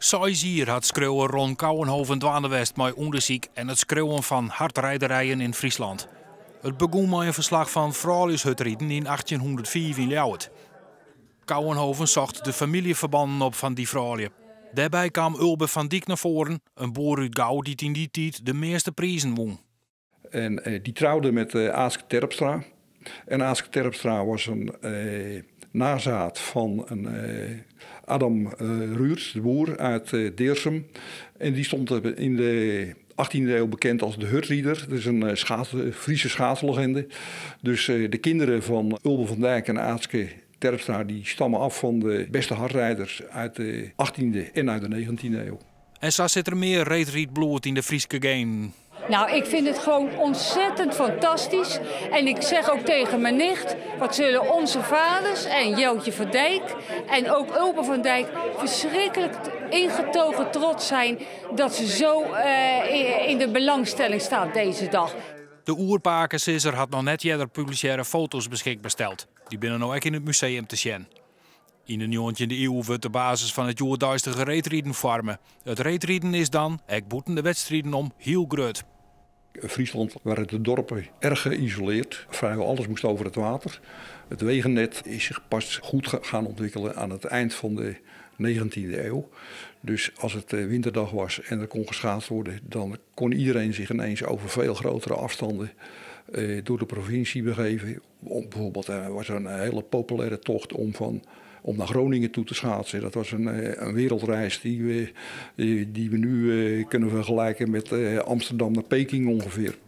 6 jier hat skriuwer Ron Kouwenhoven dwaande west mei ûndersyk en it skriuwen fan Hardrijderyen in Friesland. It begûn mei in ferslach fan frouljushurdriden yn 1805 yn Ljouwert. Kouwenhoven socht de famyljeferbannen op fan dy froulju. Dêrby kaam Ulbe van Dyk nei foaren, in boer út Gau dy't yn dy tiid de measte prizen wûn. En dy troude met Aatske Terpstra. En Aatske Terpstra was in nazaat fan in Adam Ruurd, de boer uit Deersum. En dy stond yn de 18e eeuw bekend as de hurdrider. Dat is in Friese schaatslegende. Dus de kinderen fan Ulbe van Dijk en Aatske Terpstra, dy stamme ôf fan de bêste hardrijders út de 18e en út de 19e iuw. En sa sit der mear reedrydbloed yn de Fryske genen. Nou, ik vind het gewoon ontzettend fantastisch. En ik zeg ook tegen mijn nicht, wat zullen onze vaders en Jeltje van Dijk en ook Ulbe van Dijk verschrikkelijk ingetogen trots zijn dat ze zo in de belangstelling staat deze dag. De oerpakesizzer hat noch net earder publisearre foto's beskikber steld. Dy binne no ek yn it museum te sjen. Yn de 19e iuw wurdt de basis fan it hjoeddeistige reedriden foarme. It reedriden is dan, ek bûten de wedstriden om, hiel grut. Friesland waren de dorpen erg geïsoleerd. Vrijwel alles moest over het water. Het wegennet is zich pas goed gaan ontwikkelen aan het eind van de 19e eeuw. Dus als het winterdag was en er kon geschaatst worden, dan kon iedereen zich ineens over veel grotere afstanden door de provincie begeven. Bijvoorbeeld was er een hele populaire tocht om naar Groningen toe te schaatsen. Dat was een wereldreis die we nu kunnen vergelijken met Amsterdam naar Peking ongeveer.